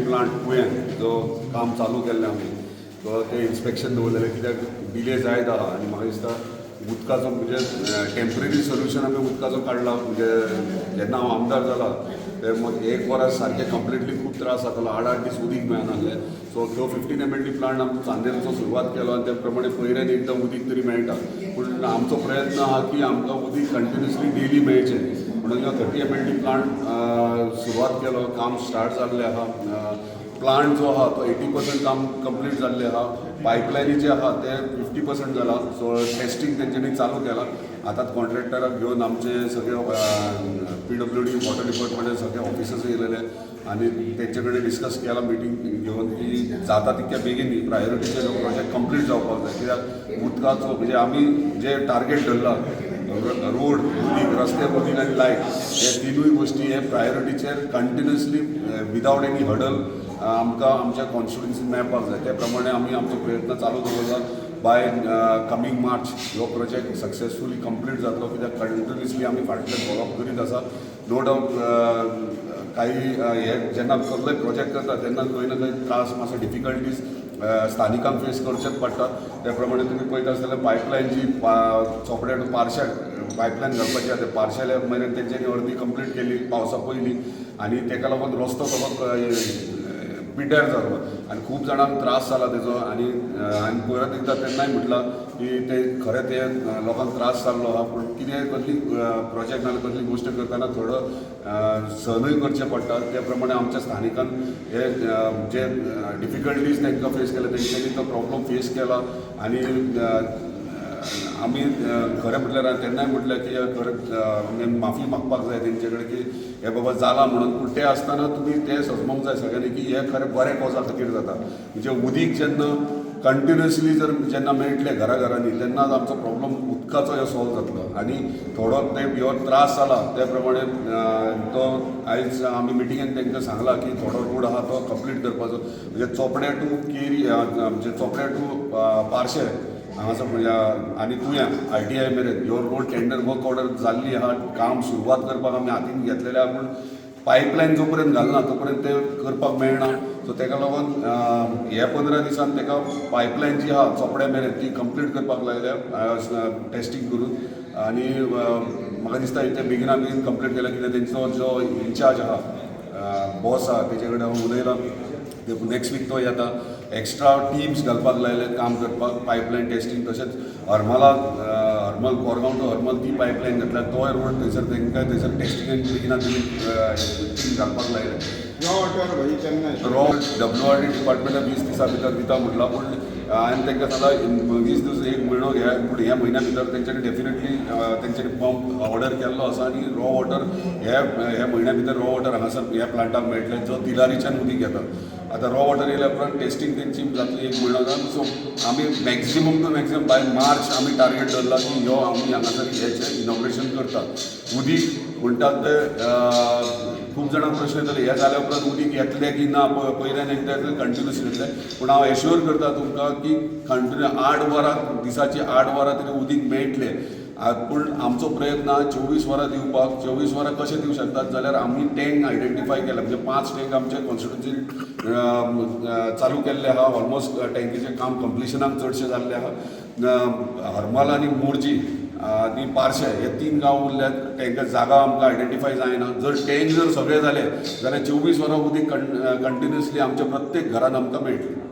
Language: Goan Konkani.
ट्रिटमेंट प्लांट तुयें जो काम चालू केल्लें आमी, तो तें इन्स्पेक्शन दवरलेलें, कित्याक डिले जायत आहा. आनी म्हाका दिसता उदकाचो म्हणजे टेम्पररी सोल्युशन आमी उदकाचो काडला. म्हणजे जेन्ना हांव आमदार जाला ते मग एक वरां सारकें कंप्लिटली खूब त्रास जातालो, 8-8 दीस उदीक मेळनासलें. सो तो 15 एमएलडी प्लांट आमी चांदेलचो सुरवात केलो आनी त्या प्रमाणे पयऱ्यान एकदां उदीक तरी मेळटा. पूण आमचो प्रयत्न आहा की आमकां उदीक कंटिन्युअसली डेली मेळचें म्हणून 30 एमएलडी प्लांट सुरवात केलो. काम स्टार्ट जाल्लें आहा. प्लांट जो आहा तो 80% काम कंप्लीट जाल्लें आहा. पायपलायनी जे आहा ते 50% जाला. सो टेस्टींग तेंच्यांनी चालू केलां. आतां कॉन्ट्रॅक्टराक घेवन आमचे सगळे पीडब्ल्यूडी, वॉटर डिपार्टमेंटाचे सगळे ऑफिसर्स येयलेले आनी तेंचे कडेन डिस्कस केला मिटींग घेवन की जाता तितक्या बेगीन प्रायोरिटीचे प्रोजेक्ट कंप्लीट जावपाक जाय, कित्याक उदकाचो म्हणजे आमी जे टार्गेट धरला, रोड, उदीक, रस्ते, उदीक आनी लायट, हे तिनूय गोश्टी हे प्रायोरिटीचेर कंटिन्युअसली विदावट एनी हडल आमकां आमच्या कॉन्स्टिट्युन्सीन मेळपाक जाय. ते प्रमाणे आमी आमचो प्रयत्न चालू दवरला. बाय कमींग मार्च हो प्रोजेक्ट सक्सेसफुली कंप्लीट जातलो, कित्याक कंटिन्युअसली आमी फाटल्यान फॉलोअप करीत आसा. नो डावट, काही हे जेन्ना कसलोय प्रोजेक्ट करता तेन्ना खंय ना खंय त्रास, मातसो डिफिकल्टीज स्थानिकांक फेस करचेच पडटा. त्या प्रमाणे तुमी पळयता आसतले, पायपलायन जी चोपड्या टू पार्शा पायपलायन घालपाची आहा, ते पार्शेल्या मेरेन तेंच्यांनी अर्दी कंप्लीट केली पावसा पयलीं आनी तेका लागून रस्तो सगळो पिड्ड्यार जालो आनी खूब जाणांक त्रास जाला तेजो. आनी हांवें परत एकदां तेन्नाय म्हटलां की ते खरें ते लोकांक त्रास जाल्लो आहा, पूण कितें कसली प्रोजेक्ट नाल्यार कसली गोश्ट करतना थोडो सहनूय करचें पडटा. त्या प्रमाणे आमच्या स्थानिकान हे जे डिफिकल्टीज तांकां फेस केले, तेंच्यांनी तो प्रॉब्लम फेस केला. आनी आमी खरें म्हटल्यार हांवें तेन्नाय म्हटलें की खरें माफी मागपाक जाय तेंचे कडेन की हे बाबा जाला म्हणून. पूण तें आसतना तुमी तें समजूंक जाय सगळ्यांनी की हें खरें बरें कॉजा खातीर जाता. म्हणजे उदीक जेन्ना कंटिन्युअसली जर जेन्ना मेळटलें घरा घरांनी, तेन्नाच आमचो प्रॉब्लम उदकाचो हो सॉल्व जातलो. आनी थोडो तेंप ह्यो त्रास जाला, त्या प्रमाणे तो आयज आमी मिटिंगेन तांकां सांगलां की थोडो रोड आहा तो कंप्लीट करपाचो, म्हणजे चोपड्या टू केरी, म्हणजे चोपड्या टू पार्शे हांगासर, म्हणजे आनी तुयां आयटीआय मेरेन ह्यो रोड टेंडर वर्क ऑर्डर जाल्ली आहा. काम सुरवात करपाक आमी हातीन घेतलेलें आहा, पूण पायपलायन जो पर्यंत घालना तो पर्यंत तें करपाक मेळना. सो तेका लागून ह्या 15 दिसान तेका पायपलायन जी आहा चोपड्या मेरेन ती कंप्लीट करपाक लायल्या टेस्टींग करून. आनी म्हाका दिसता ते बेगिना बेगीन कंप्लीट केल्या, कित्याक तेंचो जो इन्चार्ज आहा, बॉस आहा, तेजे कडेन हांव उलयलां. नेक्स्ट वीक तो येता. एक्स्ट्रा टिम्स घालपाक लायले काम करपाक, पायपलायन टेस्टींग. तशेंच हरमला, हरमल, कोरगांव टू हरमल ती पायपलायन घातल्या, तोय रोड थंयसर तांकां थंयसर टेस्टिंगाक बेगिना बेगीन टीम घालपाक लायले. रॉ वॉटर भाई केन्ना येता? रॉ डब्ल्यूआरडी डिपार्टमेंटान 20 दिसां भितर दिता म्हटलां, पूण हांवें तांकां सांगलां, 20 दीस, एक म्हयनो घे, पूण ह्या म्हयन्या भितर तेंच्यांनी डेफिनेटली तेंच्यांनी पंप ऑर्डर केल्लो आसा आनी रॉ वॉटर ह्या ह्या म्हयन्या भितर रॉ वॉटर हांगासर ह्या प्लांटाक मेळटलें, जो तिलारीच्यान उदीक येता. आतां रॉ वॉटर येयल्या उपरांत टेस्टींग तेंची जातली एक म्हयनो जावन. सो आमी maximum to maximum by March आमी टार्गेट दवरला की ह्यो आमी हांगासर हेचें इनॉग्रेशन करतात. उदीक म्हणटात ते खूब जाणांक प्रश्न येतले, हे जाल्या उपरांत उदीक येतलें की ना, पयल्यान एकदां येतलें, कंटिन्युअस येतलें. पूण हांव एश्योर करता तुमकां की कंटिन्यू 8 वरां, दिसाची 8 वरां तरी उदीक मेळटलें. पूण आमचो प्रयत्न आहा 24 वरां दिवपाक. 24 वरां कशें दिवं शकतात जाल्यार आमी टँक आयडेंटिफाय केला, म्हणजे पांच टँक आमचे कॉन्स्टिट्युन्सीन चालू केल्ले आहा. ऑलमोस्ट टँकीचें काम कंप्लिशनाक चडशें जाल्लें आहा. हरमल आनी मोरजी आनी पार्शे हे तीन गांव उरल्यात, टँक जागा आमकां आयडेंटिफाय जायना. जर टँक जर सगळे जाले जाल्यार 24 वरां उदीक कंटिन्युअसली आमच्या प्रत्येक घरान आमकां मेळटलें.